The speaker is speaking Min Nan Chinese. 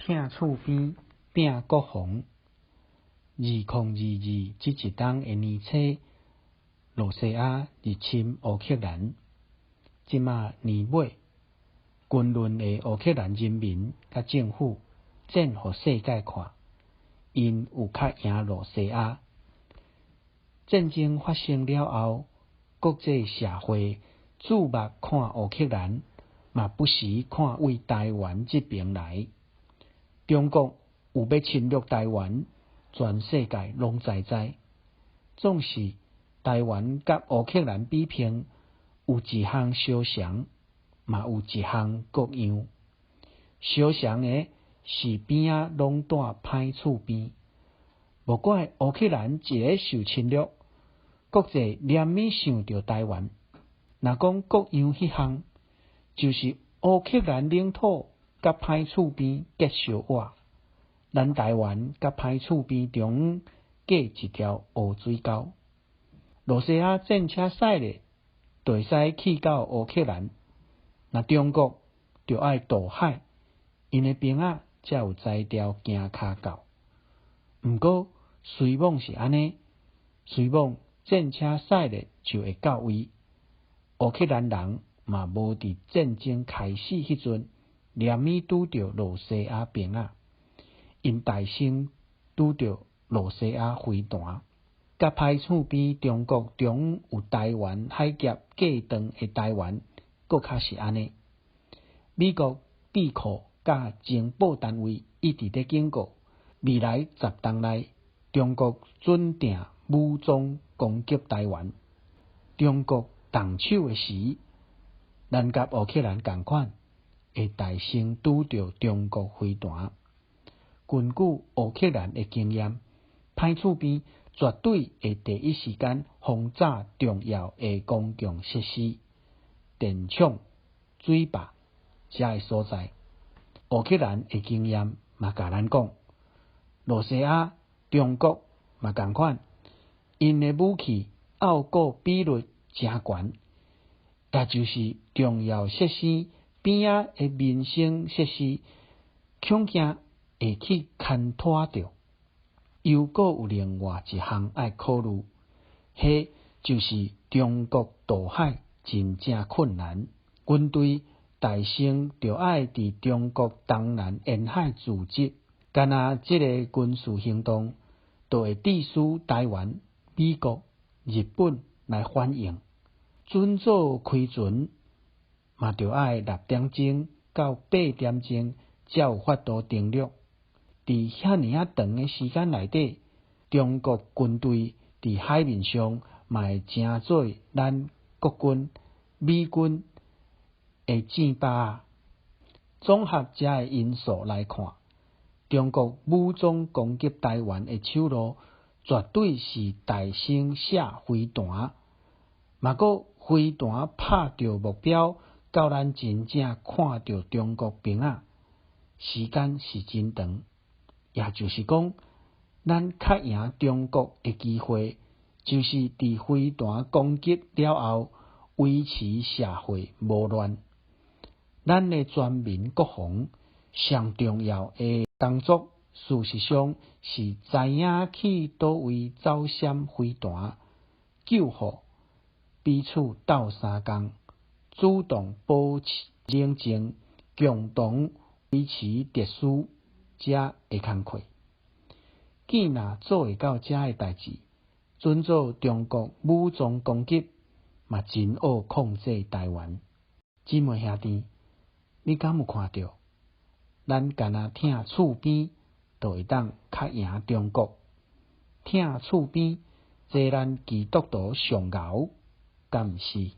疼厝邊拚國防。2022這一冬的年初，露西亞入侵烏克蘭。這馬年尾，軍亂的烏克蘭人民佮政府展予世界看，𪜶有較贏露西亞。戰爭發生了後，國際社會注目看烏克蘭，嘛不時看對台灣這爿來。中國有欲侵略台灣，全世界攏知知。總是台灣佮烏克蘭比拼，有一項相像，嘛有一項各樣。相像的是邊仔攏蹛歹厝邊，無怪烏克蘭一个受侵略，國際連鞭想著台灣。若講各樣彼項，就是烏克蘭領土佮歹厝邊隔相倚，咱台灣佮歹厝邊中間隔一條烏水溝。露西亞戰車駛咧，就會使去到烏克蘭。若中國著愛渡海，𪜶的兵仔才有才調行跤到。毋過雖罔是按呢，雖罔戰車駛咧就會到位，烏克蘭人嘛無佇戰爭開始彼陣連鞭拄著露西亞兵仔，𪜶大先拄著露西亞飛彈。佮歹厝邊中國中央有台灣海峽隔斷的台灣，閣較是按呢。美國智庫佮情報單位一直咧警告，未來10冬內，中國準定武裝攻擊台灣。中國動手的時，咱佮烏克蘭仝款，會大先拄著中國飛彈。根據烏克蘭的經驗，歹厝邊絕對會第一時間轟炸重要的公共設施、電廠、水壩遮的所在。烏克蘭的經驗嘛共咱講，露西亞、中國嘛仝款，𪜶的武器拗過比率誠懸，也就是重要設施邊仔的民生設施，恐驚會去牽拖著。猶閣有另外一項愛考慮，彼就是中國渡海真正困難，軍隊大先著愛佇中國東南沿海駐紮，敢若這个軍事行動，就會致使台灣、美國、日本來反應，準做開船，嘛著愛6點鐘到8點鐘才有法度登陸。佇遐爾仔長的時間內底，中國軍隊佇海面上嘛會成做咱國軍、美軍的箭靶。綜合遮的因素來看，中國武裝攻擊台灣的手路，絕對是大先射飛彈。嘛閣飛彈拍著目標，到咱真正看著中國兵仔，時間是真長。也就是講，咱較贏中國的機會，就是佇飛彈攻擊了後，維持社會無亂。咱的全民國防上重要的工作，事實上是知影去佗位走閃飛彈，救護，彼此鬥相共，主動保持冷靜，共同維持秩序。才會工課。既若做會到遮的代誌，準做中國武裝攻擊，嘛真好控制台灣。姊妹兄弟，你敢有看著？咱干焦疼厝邊，就會當較贏中國。疼厝邊，這咱基督徒上𠢕，敢毋是？